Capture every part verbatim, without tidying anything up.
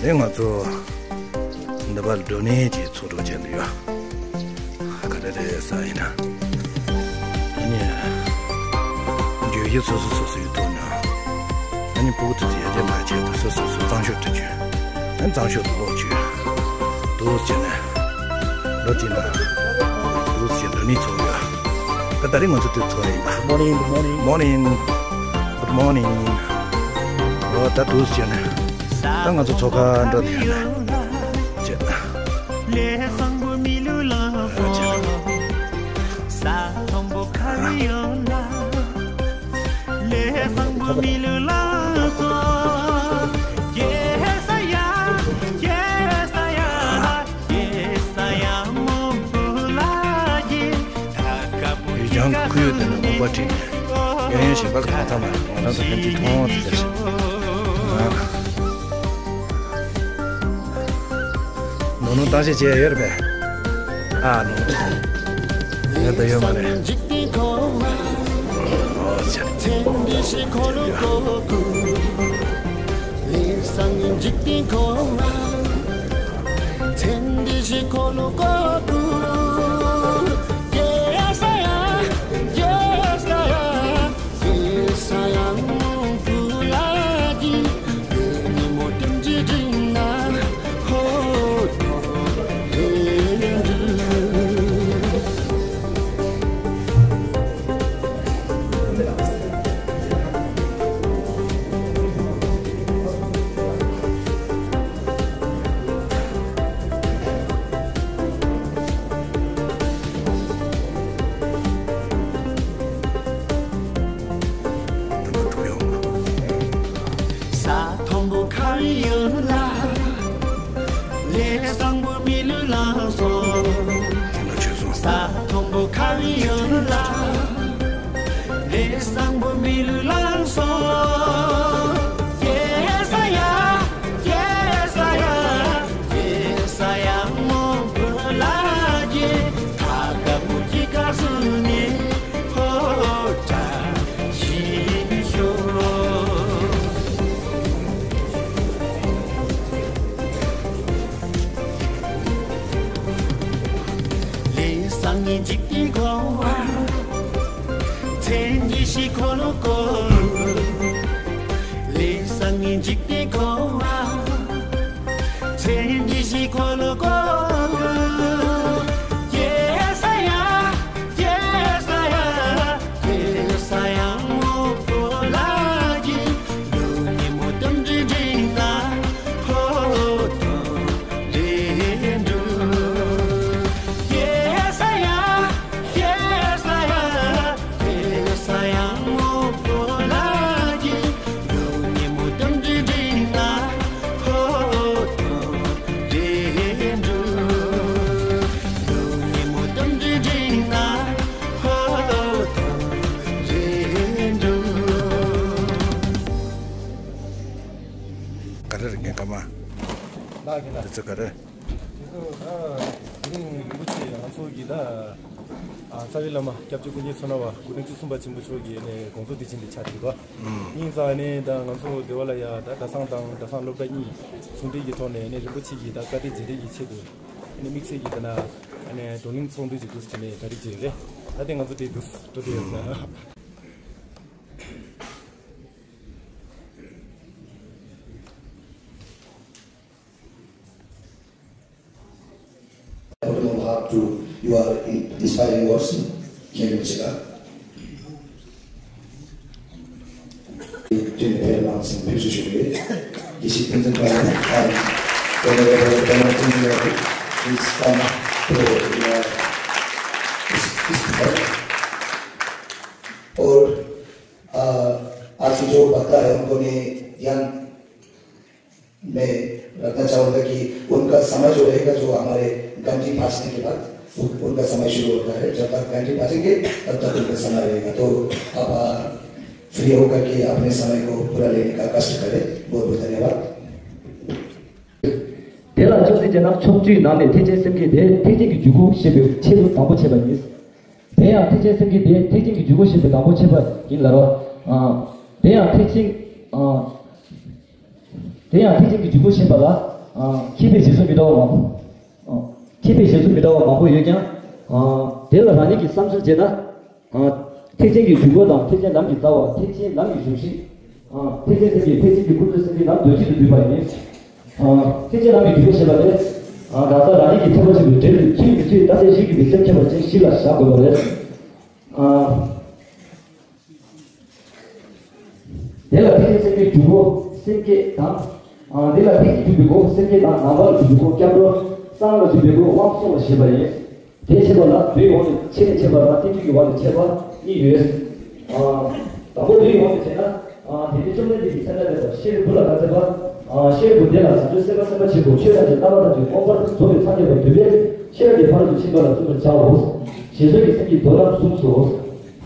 ཨེ། ང་ཚོ་འདི་པར་སྒྲོན་ནས་ཀྱི་ཚོགས་གྲོགས་བྱས་འདུག་ཡོད། ག་རེ་རེད་ཟེར་ཡིན་ན། ཨ་ནི། བརྗོད་གཞི་སོ་སོ་སོ་སོའི་ཐོག་ནས། ཨ་ནི་ཕྲུ་གུ་ཚོས་ཡར་རྒྱས་འགྲོ་ཆེད་དུ་སོ་སོ་སོ་གཙང་ཤོག་སྤྲད་བྱས། ཨ་ནི་གཙང་ཤོག་ཏུ་ལོག་བྱས། འདུག་བྱས་ནས། ལོ་གཅིག་ན། འདུག་བྱས་སྒྲོན་ནས་ཚོགས་ཡོད། ད་ད་རེས་ང་ཚོ་དེ་ཚོགས་ཡིན་པ། Morning, good morning. Morning. Good morning. ཨོ་ད་འདུག་བྱས་ནས། ད་ང་ཚོ་ཚོགས་ཁང་འགྲོ་དེ་ཡིན་ན། བྱས་ན། ལས་བཟང་པོ་མི་ལུས་ལ་སོགས། ས་མཐོན་པོ་ག་རེ་ཡོད་ན། ལས་བཟང་པོ་མི་ལུས་ལ་སོགས། རྒྱལ་ས་ཡ། རྒྱལ་ས་ཡ། རྒྱལ་ས་ཡ་མོ་བུ་ལ་རྒྱལ། ད་དཀར་པོ་ཡུལ་ལྗང་ཁུལ་དེ་ནས་ངོ་པ་བྲིས་ནས། གཡས་གཡོན་ཞིག་པ་ལ་གང་ཐ་མ་ང་རང་ཚོ་ཕན་ཚུན་མཐོང་དེ་ཟེར་ཞིག་ནོ་ནོ་བཏང་ཤེས་བྱས་ཡོད་རེད་པས། ཨ་ནོ། ཡོད་ད་ཡོད་མ་རེད། ཨོ་ཅེ། ས་མཐོན་པོ་ག་རེ་ཡོད་ལ། ལས་བཟང་པོ་མི་ལུས་ལ་སོགས། ས་མཐོན་པོ་ག་རེ་ཡོད་ལ། ལས་བཟང་པོ་མི་ལུས་ལ་སོགས། རྒྱལ་ས་ཡ། རྒྱལ་ས་ཡ། རྒྱལ་ས་ཡ་མོ་བུ་ལ་རྒྱལ། ད་དཀར་པོ་གི་སྐབས་སུ་ནི། ཧོ་ད་ཞིག་ཤོག་ལས་བཟང་ངན་འཇིག་རྟེན་འཁོར་བ། མཚན་གྱི་གཞི་འཁོར་ལོ་བསྐོར། ལས་བཟང་ངན་འཇིག་རྟེན་འཁོར་བ། མཚན་གྱི་གཞི་འཁོར་ལོ་བསྐོར། རྒྱལ་ས་ཡ། རྒྱལ་ས་ཡ། རྒྱལ་ས་ཡ་མོ་བུ་ལ་རྒྱལ། ལུགས་ཉིན་མོ་གཏམ་རྒྱུད་འགྲིག་ན། ཧོ་དང་ལེན་འགྲུབ། རྒྱལ་ས་ཡ། རྒྱལ་ས་ཡ། རྒྱལ་ས་ཡ་མོ་བུ་ལ་རྒྱལ། ལུགས་ཉིན་མོ་གཏམ་རྒྱུད་འགྲིག་ན། ཧོ་དང་ལེན་འགྲུབ། ལུགས་ཉིན་མོ་གཏམ་རྒྱུད་འགྲིག་ན། ཧོ་དང་ལེན་འགྲུབ། ག་རེ་རེད་ངས་སྐར་མ། ལགས་ཀྱི་ལགས། འདི་ཚོ་ག་རེ། དེ་ཚོ་ད་དེ་རིང་རིན་པོ་ཆེ་ང་ཚོ་གི་ད་ཨ་རྩ་བའི་བླ་མ་སྐྱབས་རྗེ་ཀུན་མཁྱེན་མཚོ་སྣ་བ་སྐུ་ཕྲེང་བཅུ་གསུམ་པ་ཆེན་པོ་མཆོག་གི་ནས་དགོངས་རྫོགས་དུས་ཆེན་དེ་ཆགས་བསྡད་པ། ཡིན་ཙང་ནས་ད་ང་ཚོ་སྡེ་བ་ལ་ཡ་ད་གྲྭ་ཚང་དང་གྲྭ་ཚང་སློབ་གྲྭ་གཉིས་ཟུང་འབྲེལ་གྱི་ཐོག་ནས་ནས་རིན་པོ་ཆེ་གི་ད་བཀའ་དྲིན་རྗེས་དྲན་གྱི་ཆེད་དུ་ནས་དམིགས་བསལ་གྱི་ད་ན་ནས་བགྲོ་གླེང་ཚོགས་འདུ་ཅིག་འདུག་ཟེར་ནས་གྲ་སྒྲིག་བྱས་རེད། ད་དེ་ང་ཚོ་དེ་འདུག་འགྲོ་དེ་ཡོད་ད། Put on your heart to your in- inspiring words, Khyentse Rinpoche. Jin Pherang Sing Phipsu Shungye, Gishi Tenzin Pala, and Venerable Donald Junior, please come to the speaker. और, अ, आज की जो वक्ता है, उन्होंने ज्ञान मैं रखना चाहूँगा कि उनका समय जो रहेगा, जो हमारे घंटी बाजने के बाद, उन-, उनका समय शुरू होता है। जब तक घंटी बाजेंगे, तब तक उनका समय रहेगा। तो आप, आ, फ्री होकर के अपने समय को पूरा लेने का कष्ट करें। बहुत बहुत धन्यवाद। དེ་ལ་ཅོག་ཙེ་བྱས་ན་ཕྱོགས་བཅུའི་ནང་ནས་ཐེག་ཆེན་སེམས་བསྐྱེད་དེ་ཐེག་ཆེན་གྱི་འཇུག་སྒོ་ཞེས་པའི་ཆེད་དུ་དང་པོ་བྱས་པ་ཡིན། དེ་ཡང་ཐེག་ཆེན་སེམས་བསྐྱེད་དེ་ཐེག་ཆེན་གྱི་འཇུག་སྒོ་ཞེས་པའི་དང་པོ་བྱས་པ་ཡིན་ལ་རོ། ཨ། དེ་ཡང་ཐེག་ཆེན། ཨ། དེ་ཡང་ཐེག་ཆེན་གྱི་འཇུག་སྒོ་ཞེས་པ་ལ། ཨ། མཁས་པའི་བཞེད་སྲོལ་མི་འདྲ་བ་མང་། ཨ། མཁས་པའི་བཞེད་སྲོལ་མི་འདྲ་བ་མང་པོ་ཡོད་ཀྱང་། ཨ། དེ་ལ་རང་ཉིད་ཀྱིས་བསམ་ཚུལ་བྱས་ན། ཨ། ཐེག་ཆེན་གྱི་འཇུག་སྒོ་དང་ཐེག་ཆེན་ལམ་གྱི་རྩ་བ། ཐེག་ཆེན་ལམ་གྱི་གཞུང་ཤིང་། ཨ། ཐེག་ཆེན་སེམས་བསྐྱེད། ཐེག་ཆེན་གྱི་ཁུ་ཚུར་སེམས་བསྐྱེད་ལམ་རྡོ་རྗེ་ཏུ་བསྡུས་པ་ཡིན། ཨ། ཐེག་ཆེན་ལམ་གྱི་འཇུག་སྒོ་ཞེས་པ་དེ། ཨ། གང་ཟག་རང་ཉིད་ཀྱི་ཐེག་པ་ཆེན་པོའི་འབྲས་བུ་ཚུལ་མི་ཚུལ་བརྡ་ཆད་གཞིར་གྱུར་པའི་སེམས་ཁྱད་པར་ཅན་བཞི་ལ་བཞག་དགོས་པ་རེད། ཨ། དེ་ལ་ཐེག་ཆེན་སེམས་བསྐྱེད་འཇུག་སྒོ་སེམས་བསྐྱེད་དང་། ཨ། དེ་ལ་ཐེག་ཆེན་འཇུག་པའི་སྒོ་སེམས་བསྐྱེད་དང་། ནང་པ་ལ་འཇུག་པའི་སྒོ་སྐྱབས་འགྲོ། གསང་སྔགས་ལ་འཇུག་པའི་སྒོ་དབང་བསྲུང་བ་ཞེས་པ་ཡིན། དེ་ཕྱེ་བ་ལ་མདོའི་དབང་དུ་ཕྱེ་ནས་ཕྱེ་བ་དང་བསྟན་བཅོས་ཀྱི་དབང་དུ་ཕྱེ་བ་གཉིས་ཡོད། ཨ། དང་པོ་མདོའི་དབང་དུ་བྱས་ན། ཨ། དེ་ནི་བཅོམ་ལྡན་འདས་ཀྱི་མཚན་རྟགས་མེད་པ་ཤེས་རབ་བུ་ལ་བཀའ་སྩལ་པ། ཨ། ཤེས་རབ་བུ་དེ་ལ་བྱང་ཆུབ་སེམས་དཔའ་སེམས་དཔའ་ཆེན་པོ་ཆོས་ཐམས་ཅད་རྣམ་པ་ཐམས་ཅད་སྤོང་བར་རྫོགས་པའི་སངས་རྒྱས་པ་འདུས་པས་ཤེས་རབ་ཀྱི་ཕ་རོལ་ཏུ་ཕྱིན་པ་ལ་བརྩོན་པར་བྱའོ། ཞེས་སོགས་ཀྱི་སེམས་ཀྱི་མདོ་རྣམས་གསུངས་སོ།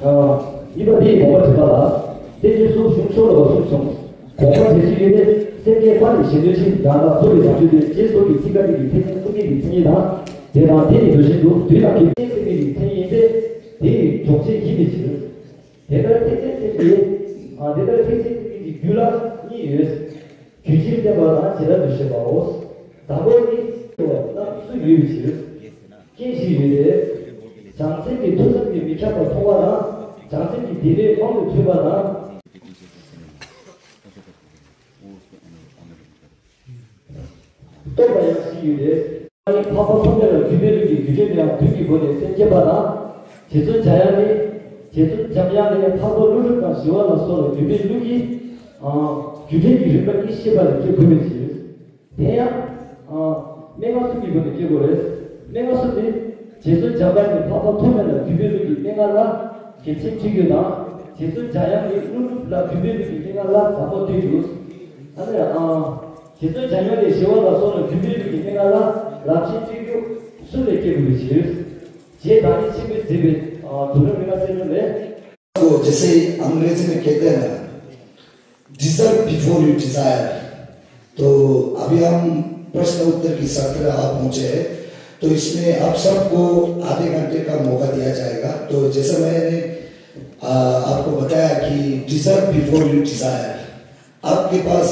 ཨ། གཉིས་པ་དེའི་དགོངས་པ་དྲན་པ་ལ། བསྟན་བཅོས་སུ་གཞུང་ཤོ་ལོ་ཀ་གསུམ་བྱུང་། དགོངས་པ་དྲན་ཚུལ་ཡོད་དེ། སེམས་བསྐྱེད་པ་ནི་གཞན་དོན་ཕྱིར། ཡང་དག་རྫོགས་པའི་བྱང་ཆུབ་སྟེ། ཞེས་སོགས་ཀྱི་ཚིག་འགའ་ཞིག་གིས་ཐེག་ཆེན་སེམས་བསྐྱེད་ཀྱི་མཚན་ཉིད་དང་། དེ་དང་དེ་ནི་མདོ་བཞིན་དུ་དུས་དང་ཁྱད་པར་ཅན་སེམས་བསྐྱེད་ཀྱི་མཚན་ཉིད་ཡིན་ཏེ། དེ་ཡི་སྦྱོང་བྱེད་ཡིན་པའི་ཕྱིར། དེ་ལྟར་ཐེག་ཆེན་སེམས་བསྐྱེད། ཨ། དེ་ལྟར་ཐེག་ཆེན་སེམས་བསྐྱེད་ཀྱི་རྒྱུད་ལ་གཉིས་ཡོད། རྒྱུད་ཕྱིར་བསྟན་པ་དང་བྱེ་བྲག་ཏུ་བཤད་པའོ། དང་པོ་ནི། རྣམ་གསུམ་ཡོད་པའི་ཕྱིར། རྐྱེན་བཞི་ཡོད་དེ། བྱང་སེམས་ཀྱིས་ཐོས་བསམ་གྱིས་མི་ཁྱབ་པ་མཐོང་བ་དང་། བྱང་སེམས་ཀྱིས་དེ་ལས་དབང་དུ་ཐོས་པ་དང་། རྟོགས་པ་ཡང་བཞི་ཡོད་དེ། འཕགས་པ་ཐོགས་མེད་ལ་བརྒྱུད་པའི་ལུགས་ཀྱི་རྒྱུ་འབྲས་དེའང་དུས་ཀྱི་སྒོ་ནས་སེམས་བསྐྱེད་པ་དང་། རྗེ་བཙུན་འཇམ་དབྱངས་ནི། རྗེ་བཙུན་འཇམ་དབྱངས་ནི་འཕགས་པ་ཀླུ་སྒྲུབ་དང་ཞི་བ་ལྷ་སོགས་ལ་བརྒྱུད་པའི་ལུགས་ཀྱི། ཨ། རྒྱུ་འབྲས་ཀྱི་རིམ་པ་གཉིས་ཤེས་པ་ལས་སྐྱེ་དགོས་པའི་ཕྱིར། དེ་ཡང་། ཨ། མན་ངག་གསུམ་གྱི་སྒོ་ནས་སྐྱེ་དགོས་རེད། མན་ངག་གསུམ་ནི། རྗེ་བཙུན་འཇམ་དཔལ་ནི་འཕགས་པ་ཐོགས་མེད་ལ་བརྒྱུད་པའི་ལུགས་ཀྱི་མན་ངག་ལ་རྒྱལ་ཆེན་སྤྱོད་རྒྱུད་དང་། རྗེ་བཙུན་འཇམ་དབྱངས་ནི་ཀླུ་སྒྲུབ་ལ་བརྒྱུད་པའི་ལུགས་ཀྱི་མན་ངག་ལ་ཟབ་མོ་སྟོད་རྒྱུད། ཨ་ནི། ཨ། རྗེ་བཙུན་འཇམ་དབྱངས་ནི་ཞི་བ་ལྷ་སོགས་ལ་བརྒྱུད་པའི་ལུགས་ཀྱི་མན་ངག་ལ་རབ་བྱེད་སྤྱོད་རྒྱུད་གསུམ་ལས་སྐྱེ་དགོས་པའི་ཕྱིར། རྗེ་བདག་ཉིད་ཆེན་པོས་མཛད་པའི། ཨ། དུས་རབས་རིམ་པ་གསལ་སྒྲོན་ལས། तो जैसे अंग्रेजी में कहते हैं ना, deserve before you desire। तो अभी हम प्रश्न उत्तर की सत्र आ पहुंचे हैं। तो इसमें आप सबको आधे घंटे का मौका दिया जाएगा। तो जैसा मैंने, आ, आपको बताया कि deserve before you desire। आपके पास,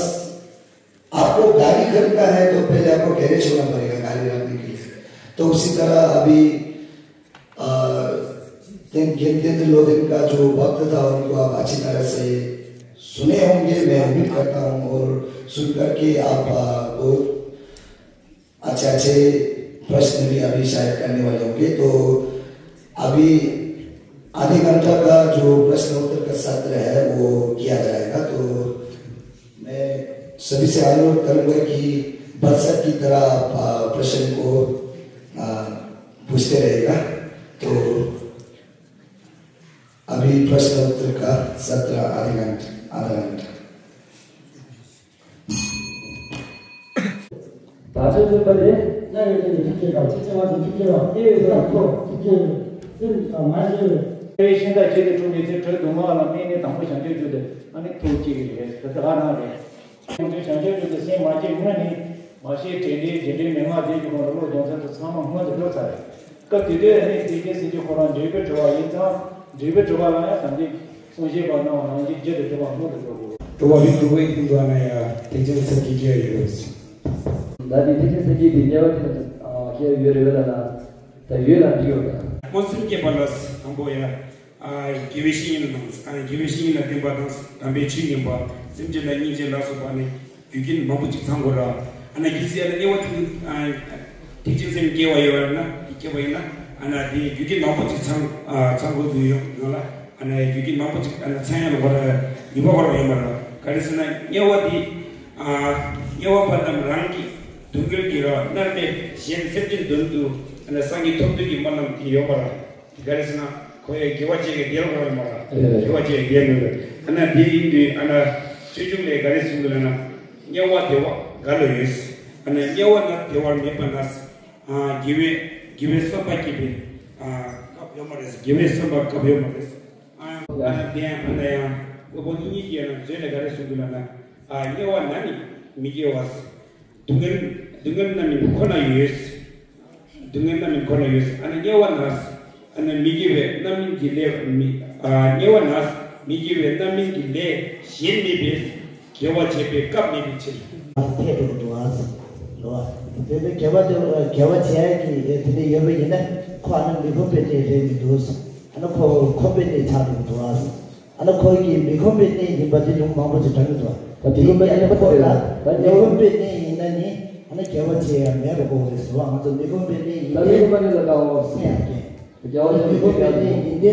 आपको गाड़ी खरीदना है तो पहले आपको गैरेज होना पड़ेगा गाड़ी रखने के लिए। तो उसी तरह अभी, आ, तेन-, केंद्रेंद्र लोधन का जो वक्त था, उनको आप अच्छी तरह से सुने होंगे, मैं उम्मीद करता हूँ, और सुन करके आप, आ, बहुत अच्छे अच्छे प्रश्न भी अभी शायद करने वाले होंगे। तो अभी आधे घंटा का जो प्रश्न उत्तर का सत्र है, वो किया जाएगा। तो मैं सभी से अनुरोध करूंगा कि बरसात की तरह आप, आ, प्रश्न को, आ, पूछते रहेगा। तो अभी प्रश्न उत्तर का सत्र आधे घंटे, आधा घंटा। ད་ཆ་ཚོད་པ་དེ། སྔར་ཡོད་ཀྱི་ཐུགས་བསྐྱེད་དང་ཆེས་ཆེ་བ་དེ་ཐུགས་བསྐྱེད་པ། དེ་ཡོད་ས་ཁོ་ཐུགས་བསྐྱེད་སེམས་དང་མ་ཤེས། དེ་བས་ཤིང་རྟ་བྱེད་དུ་འཁྲུངས་པའི་ཚེ། བྲོ་བརྡུང་བ་ལ་དམིགས་ནས། དང་པོ་བྱང་ཆུབ་རྒྱུད་དུ་ཨ་ནི་ཐུགས་བསྐྱེད་ཀྱི་རེད། ད་ལྟ་ཨ་ནང་རེད། ཁོང་ཚོས་བྱང་ཆུབ་རྒྱུད་དུ་སེམས་མ་བསྐྱེད་སྔོན་ནས་མ་ཤེས་དྲན་འདྲེན་རྗེས་དྲན་མན་ངག་དེ་གི་ཁོང་ལ་བློ་སྦྱོང་ཚུལ་དུ་ཚང་མ་སྔོན་དུ་འགྲོ་ཚར་རེད། སྐབས་དེ་དུས་ཨ་ནི་ཐེག་ཆེན་སེམས་བསྐྱེད་ཁོ་རང་འབྲས་བུ་གྲོལ་བ་ཡིན་ཙང་། འབྲས་བུ་གྲོལ་བ་ལ་ཡང་དམ་ཚིག་གསུང་བཤད་པ་གནང་བ་ནང་བཞིན་རྒྱུད་དུ་གྲོལ་བ་སྔོན་དུ་འགྲོ་དགོས། འགྲོ་བ་མི་འགྲོ་བའི་ཀུན་ཏུ་ཨ་ན་ཡ་ཐེག་ཆེན་སེམས་བསྐྱེད་སྐྱེ་ཡོད། ད་དེ་ཐེག་ཆེན་སེམས་བསྐྱེད་དེ་དམྱལ་བ་དེ་ལ་སྐྱེ་ཡོད་རེད་པས་ལ་ན། ད་ཡོད་ལ་འགྲིག་ཡོད་ད། སྔོན་སེམས་བསྐྱེད་པ་ལ་དང་པོ་ཡ། ཨ། དགེ་བའི་བཤེས་གཉེན་དང་། ཨ། དགེ་བའི་བཤེས་གཉེན་ལ་བསྟེན་པ་དང་། དམ་པའི་ཆོས་ཉན་པ། སེམས་ཅན་ལ་སྙིང་རྗེ་ལ་སོགས་པ་ནི་རྒྱུ་རྐྱེན་མང་པོ་ཅིག་ཚང་དགོས་ར། ཨ་ན་གལ་སྲིད་ཨ་ན་དམྱལ་བ་དེ། ཨ། ཐེག་ཆེན་སེམས་སྐྱེ་བ་ཡོད་པ་ན། སྐྱེ་བ་ཡིན་ན། ཨ་ན་དེ་རྒྱུ་རྐྱེན་མང་པོ་ཅིག་ཚང་། ཨ། ཚང་དགོས་ཀྱི་ཡོད་ཡོད་ལ། ཨ་ན་རྒྱུ་རྐྱེན་མང་པོ་ཅིག་ཨ་ན་ཚང་ཡ་ལ་ཁོ་ར་ནུས་པ་ཁོ་ར་ཡོད་མ་ར། ག་རེ་ཟེར་ན་དམྱལ་བ་དེ། ཨ། དམྱལ་བ་པ་རྣམས་རང་གི་སྡུག་བསྔལ་གྱིས་ར་མནར་ནས་གཞན་སེམས་ཅན་དོན་དུ་ཨ་ན་སངས་རྒྱས་ཐོབ་འདོད་ཀྱི་སྨོན་ལམ་དེ་ཡོད་མ་ར། ག་རེ་ཟེར་ན་ཁོ་ཡ་དགེ་བ་བྱས་ཀྱི་དེ་ལ་ཁོ་ར་ཡོད་མ་ར། དགེ་བ་བྱས་ཀྱི་དེ་ལ་ཡོད། ཨ་ན་དེ་ཡིན་དུས་ཨ་ན་ཆོས་འབྱུང་ལས་ག་རེ་གསུངས་འདུག་ལབ་ན། དམྱལ་བ་བདེ་བ་ག་ལ་ཡོད། ཨ་ན་དམྱལ་བ་ན་བདེ་བ་མེད་པ་ན། ཨ། དགེ་བའི་དགེ་བའི་བསམ་པ་སྐྱེ་བའི། ཨ། སྐབས་ཡོད་མ་རེད། དགེ་བའི་བསམ་པ་སྐབས་ཡོད་མ་རེད། ཨ། ཨ་ན་དེ་ཡང་ཨ་ན་ཡང་དངོས་པོ་གཉིས་གཉིས་ཀྱི་ཡང་མཛོད་ལས་ག་རེ་གསུངས་འདུག་ལབ་ན། ཨ། དམྱལ་བ་ན་ནི་མི་སྐྱེ་བ། སྡུག་བསྔལ་སྡུག་བསྔལ་རྣམ་སྨིན་ཁོ་ན་ཡོད། སྡུག་བསྔལ་རྣམ་སྨིན་ཁོ་ན་ཡོད། ཨ་ན་དམྱལ་བ་ན། ཨ་ན་མི་དགེ་བའི་རྣམ་སྨིན་གྱི་ལས་མི། ཨ། དམྱལ་བ་ན་མི་དགེ་བའི་རྣམ་སྨིན་གྱི་ལས་གཞན་མེད་པས་དགེ་བ་བྱེད་པའི་སྐབས་མེད་པའི་ཕྱིར། ཕེབས་འགྲོ་འདུག་ཨ། དེ་ནི་དགེ་བ་དེ་དགེ་བ་བྱས་ཀྱི་དེ་འདྲ་ཡོད་པ་ཡིན་ན་ཁོ་ཨ་ནི་མི་ཁོམ་པའི་གནས་རེད་མི་འདུག་ཨ་ནི་ཁོ་ཁོམ་པའི་གནས་ཆགས་འགྲོ་གི་འདུག་ཨ་ནི་ཁོ་གི་མི་ཁོམ་པའི་གནས་ཡིན་པ་དེ་ལུང་མང་པོ་ཅིག་དྲངས་ཀྱི་འདུག་ད་དེ་ཡིན་ན་ཨ་ནི་ཁོ་ལ་མི་ཁོམ་པའི་གནས་ཡིན་ན་ནི་ཨ་ནི་དགེ་བ་བྱས་ཡང་མེད་པ་གོ་གི་རེད་ཟེར་བ། ང་ཚོ་མི་ཁོམ་པའི་གནས་ཡིན་ད་ནི་མི་ཁོམ་པ་ནི་ལ་དང་བ་སེམས་ཡང་སྐྱེ། རྒྱལ་བ་ཡང་མི་ཁོམ་པའི་གནས་ཡིན་ཏེ།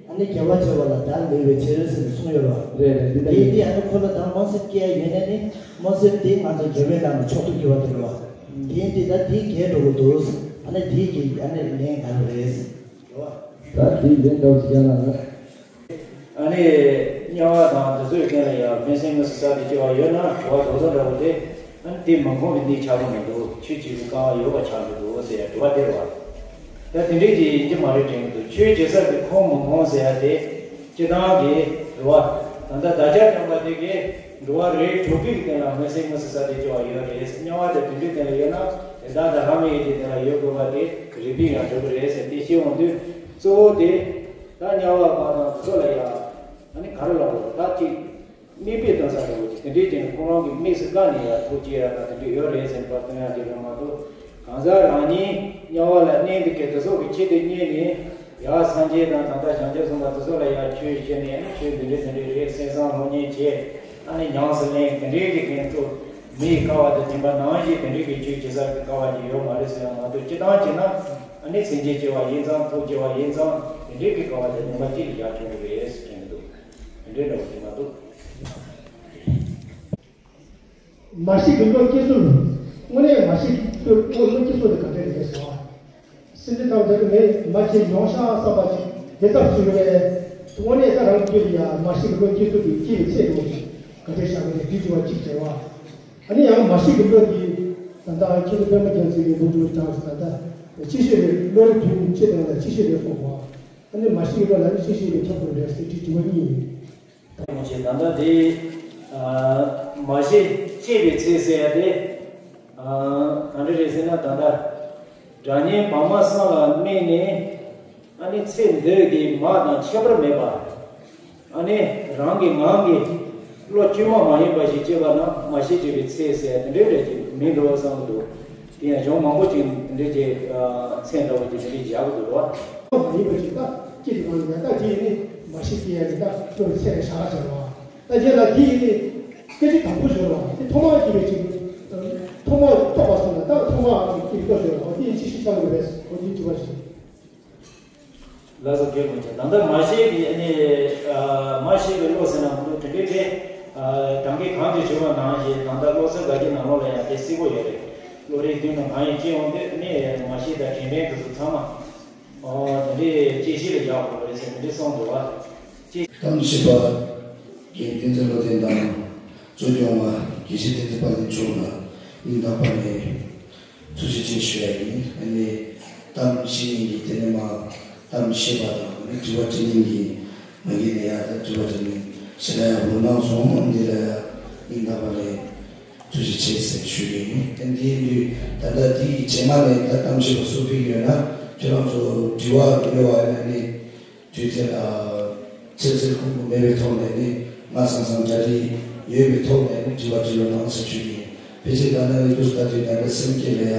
ཨ་ནི་དགེ་བ་བྱེད་པ་ལ་བདག་འདོད་པའི་ཕྱིར་ཟེར་ནས་གསུངས་ཡོད་རེད་བ། རེད་རེད། འདི་ལྟ་དེ་ཡིན་ཏེ་ཨ་ནི་ཁོ་ལ་ད་མོ་སེམས་སྐྱེ་ཡ་ཡོད་ན་ནི་མོ་སེམས་དེ་ང་ཚོ་དགེ་བའི་ནང་ནས་མཆོག་ཏུ་གྱུར་པ་དེ་རེད་བ། དེ་ཡིན་ཏེ་ད་དེ་རྒྱས་འགྲོ་གི་འདུག་ཨ་ནི་དེ་གི་ཨ་ནི་ལན་ག་རེ་རེད་ཟེར་བ། ད་དེ་ལན་འདྲ་བོ་ཅིག་རྒྱག་ན་ལ། ཨ་ནི་དམྱལ་བ་དང་དེ་ཚོའི་སྟེང་ལ་ཡང་སྨོན་སེམས་དངོས་སུ་གསར་དུ་སྐྱེ་བ་ཡོད་ན་དྲི་བ་རྡོག་རྡོག་འདྲ་བོ་དེ། ཨ་ནི་དེ་མ་ཁོམ་པའི་གནས་ཆགས་ཀྱི་མི་འདུག་ཆོས་བྱེད་པའི་དཀའ་བ་ཡོད་པ་ཆགས་ཀྱི་འདུག་ཟེར་དྲི་བ་དེ་རེད་བ། ད་དེ་འདྲའི་ཅིག་ཡིན་གྱི་མ་རེད་དྲན་གྱི་འདུག་ཆོས་བྱེད་ས་དེ་ཁོམ་མ་ཁོམ་ཟེར་ཡ་དེ་སྤྱི་བཏང་གི་རེད་བ། ད་ལྟ་བདག་ཅག་དམ་པ་དེ་གས་འགྲོ་བ་རིགས་དྲུག་གི་སྟེང་ལ་སྨོན་སེམས་དངོས་སུ་གསར་དུ་སྐྱེ་བ་ཡོད་རེད། དམྱལ་བ་དང་དེ་འདྲའི་སྟེང་ལ་ཡོད་ན་དེ་དག་དང་ལྷ་མི་ཡི་དེ་སྟེང་ལ་ཡོད་དགོས་པ་དེ་རིགས་པས་ཡང་གྲུབ་ཀྱི་རེད་ཟེར་ཏེ་བཤད་འོང་དུས་གཙོ་བོ་དེ་ད་དམྱལ་བ་བ་དང་དེ་ཚོ་ལ་ཡང་ཨ་ནི་ག་རེ་ལབ་དགོས་ད་ཅིག་དམིགས་པའི་གཏིང་ས་འདྲ་བོ་ཅིག་དེ་འདྲའི་ཅན་ཁོང་རང་གི་དམིགས་སུ་བཀར་ནས་ཡང་ཐུགས་བསྐྱེད་ཡ་དང་དེ་འདྲ་ཡོད་རེད་ཟེར་ནས་པར་སྟོན་ཡ་དེ་རེད་མ་གཏོགས་གང་ཟག་རང་ཉིད་དམྱལ་བ་ལ་གནས་འདི་གའི་དེ་ཚོ་གི་ཆེད་དུ་གཉེར་ནས་ཡ་སངས་རྒྱས་དང་ད་ལྟ་བྱང་ཆུབ་སེམས་དཔའ་དེ་ཚོ་ལ་ཡ་ཆོས་བཤད་ནས་ཨ་ནི་ཆོས་འདི་འདྲའི་དེ་འདྲའི་རེད་སེམས་བཟང་སློབ་གཉེར་བྱས་ཨ་ནི་ཉམས་སུ་ལེན་དེ་འདྲའི་གི་ངན་སོང་མིའི་དཀའ་བ་དང་བདེན་པ་ནང་བཞིན་དེ་འདྲའི་གི་ཆོས་བྱེད་ས་གི་དཀའ་བ་ཅིག་ཡོད་མ་རེད་ཟེར་ཡང་མ་གཏོགས་སྤྱི་བཏང་བྱས་ན་ཨ་ནི་སེམས་ཅན་སྐྱེ་བ་ཡིན་ཙང་ཐུགས་སྐྱེ་བ་ཡིན་ཙང་དེ་འདྲའི་གི་དཀའ་བ་དང་བདེན་པ་ཅིག་ལ་ཡ་བྱུང་གི་རེད་ཟེར་དྲན་གི་འདུག་དེ་འདྲའི་འདྲ་བོ་ཅིག་མ་གཏོགས། མ་ཤི་གི་བློ་སྐྱེ་ཚུལ། དངོས་གནས་མ་ཤི་གི་བློ་སྐྱེ་ཚུལ་དེ་ག་འདྲ་རེད་ཟེར་བ། སེམས་ཅན་ཐམས་ཅད་ཀྱི་མེ་མ་ཤི་མྱོང་ཤ་བསམ་པ་ཅིག་དེ་ལྟར་བཟོས་པས། དངོས་གནས་ད་རང་རྒྱུད་ལ་ཡང་མ་ཤི་གི་བློ་སྐྱེ་ཚུལ་དེ་སྐྱེ་བའི་ཚེ་འགྲོ་ཞིང་ག་འདྲ་བཞག་པ་རེད་འདི་དྲི་བ་གཅིག་བྱས་བ། ཨ་ནི་ཡང་མ་ཤི་གི་བློ་འདི་ད་ལྟ་ཁྱེད་ཚོ་པད་མ་རྒྱལ་མཚན་གྱི་འགོ་འགྲོ་དྲངས་ཟིན་ད་ལྟ་ཅི་ཤེས་པའི་བློ་རིག་དུས་ཀྱི་ཆེད་དུ་ལ་ཅི་ཤེས་པའི་ཐོག་བ། ཨ་ནི་མ་ཤི་གི་བློ་ལ་ནི་ཅི་ཤེས་པའི་ཐོག་ཏུ་རེད་ཟེར་དྲི་དྲི་བ་གཉིས་ཡིན། ད་མ་ཤི་ད་ལྟ་དེ་མ་ཤི་སྐྱེས་པའི་ཚེ་ཟེར་ཡ་དེ་ག་འདྲ་རེད་ཟེར་ན་ད་ལྟ་དགྲ་གཉེན་བག་མ་སངས་ལ་དམིགས་ནས་ཨ་ནི་ཚེ་འདི་གི་མ་དང་ཁྱད་པར་མེད་པ། ཨ་ནི་རང་གི་ངང་གིས་བློ་བཅོས་མ་མ་ཡིན་པ་ཞིག་སྐྱེས་པ་ན་མ་ཤི་སྐྱེས་པའི་ཚེ་ཟེར་དེ་འདྲའི་འདྲ་ཅིག་མིན་འགྲོ་བསམ་གྱི་འདུག་དེ་ཡང་གཞུང་མང་པོ་ཅིག་དེ་འདྲའི་ཅིག་མཚན་འདྲ་བོ་ཅིག་དེ་འདྲའི་བཞག་གི་འདུག་རོ། མ་ཡིན་པ་ཅིག་ད་སྐྱེས་དེ་གང་ཡིན་ད་དེ་ཡིན་ནི་མ་ཤི་སྐྱེ་ཡ་གི་ད་བློ་ཚེ་རེ་ཞག་ལ་བྱ་རོ། ད་རྗེས་ལ་དེ་ཡིན་ནི་སྐད་ཅིག་དང་པོ་ཞོར་བ་དེ་ཐོག་མར་སྐྱེས་པའི་ཅིག་ཐོག་མར་རྟོགས་པ་སོང་ན་ད་ཐོག་མར་སྐྱེས་པའི་རྟོགས་ཞོར་བ་དེ་ཡིན་ཅི་ཞིག་བྱ་དགོས་རེད་འོ་དེ་ཡིན་ཅི་བ་ཞིག་ལགས་སོ། དགེ་སློང་ཆེ། ད་ལྟ་མ་ཤེས་པའི་ཨ་ནི་མ་ཤེས་པའི་བློ་ཟེར་ན་མི་འདུག་དེ་འདྲའི་དེ་དང་གི་གང་དུ་བྱུང་བ་ནང་བཞིན་ད་ལྟ་བློ་གསལ་དགའ་སྐྱིད་ནང་ལོགས་ལ་ཡང་དེ་གསལ་པོ་ཡོད་རེད། བློ་རིག་མདུན་ལ་གང་ཡིན་ཅི་ཡོང་དུས་ཨ་ནི་མ་ཤེས་དང་དྲན་པའི་དུས་སུ་ཚང་མ་ཨོ་དེ་འདྲའི་དཔྱད་གཞི་ལ་བཞག་དགོས་རེད་ཟེར་དེ་འདྲའི་གསུངས་འདུག་བ། དཔྱད་གཏམ་བཤད་པ་རྒན་བསྟན་འཛིན་བློ་ལྡན་དང་གཙོ་སྐྱོང་བ་དགེ་བཤེས་བསྟན་འཛིན་དཔལ་ལྡན་མཆོག་ལ་སྙིང་ཐག་པ་ནས་ཐུགས་རྗེ་ཆེ་ཞུ་ཡ་ཡིན། ཨ་ནི་གཏམ་བཤད་མཁན་གྱི་དེ་ནས་མ་གཏམ་བཤད་པ་དང་ཨ་ནི་དྲི་བ་དྲི་མཁན་གྱི་མ་གི་ནས་ཡ་ད་དྲི་བ་དྲི་མཁན་ཞེ་དྲག་ཡག་པོ་གནང་སོང་། འདི་ལ་ཡ་སྙིང་ཐག་པ་ནས་ཐུགས་རྗེ་ཆེ་ཟེར་ཞུ་གི་ཡིན། ཨ་ནི་འདི་ཡིན་དུས་ད་ལྟ་དེ་ཡི་རྗེས་མ་ནས་ད་གཏམ་བཤད་པ་སུ་ཕེབས་ཡོད་ན་ཁྱོད་རང་ཚོ་དྲི་བ་ཡོད་པ་ཡིན་ན་ནི། དུས་ཚོད་ཨ་ཚེ་ཚད་ཁོམ་པོ་མེད་པའི་ཐོག་ནས་ནི་ང་སང་སང་རྒྱ་རིགས་ཡོད་པའི་ཐོག་ནས་ནི་དྲི་བ་དྲི་རོགས་གནང་ཟེར་ཞུ་གི་ཡིན། ཕལ་ཆེར་ད་ལྟ་ནི་དུས་ད་དུས་ད་ལྟ་སེམས་སྐྱིད་ལ་ཡ་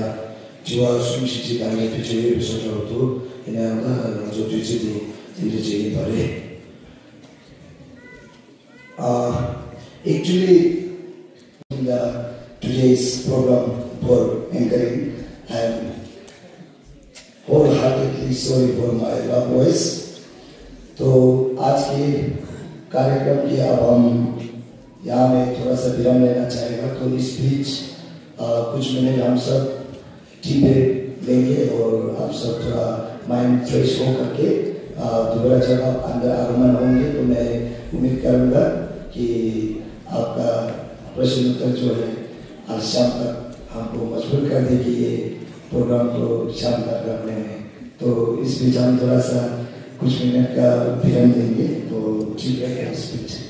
དྲི་བ་གསུམ་བཞི་ཅིག་ད་ནི་ཕལ་ཆེར་ཡོད་པའི་བཟོ་འདྲ་བོ་འདུག་ཡིན་ན་ཡང་ད་ང་ཚོ་དུས་ཚོད་དེ་དེ་འདྲ་ཅིག་ཡིན་པ་རེད། Uh, actually, in the today's program for anchoring, I am wholeheartedly sorry for my loud voice. तो आज के कार्यक्रम के अब हम यहाँ में थोड़ा सा विराम लेना चाहेगा। तो इस बीच, अ, कुछ मिनट हम सब टी ब्रेक लेंगे और आप सब थोड़ा माइंड फ्रेश हो करके, अ, दोबारा जब आप अंदर आगमन होंगे तो मैं उम्मीद करूँगा कि आपका प्रश्न उत्तर जो है आज शाम तक हमको मजबूर कर दे कि ये प्रोग्राम को शाम तक रखने में। तो इस बीच हम थोड़ा सा कुछ मिनट का विराम देंगे, तो ठीक है, इस बीच।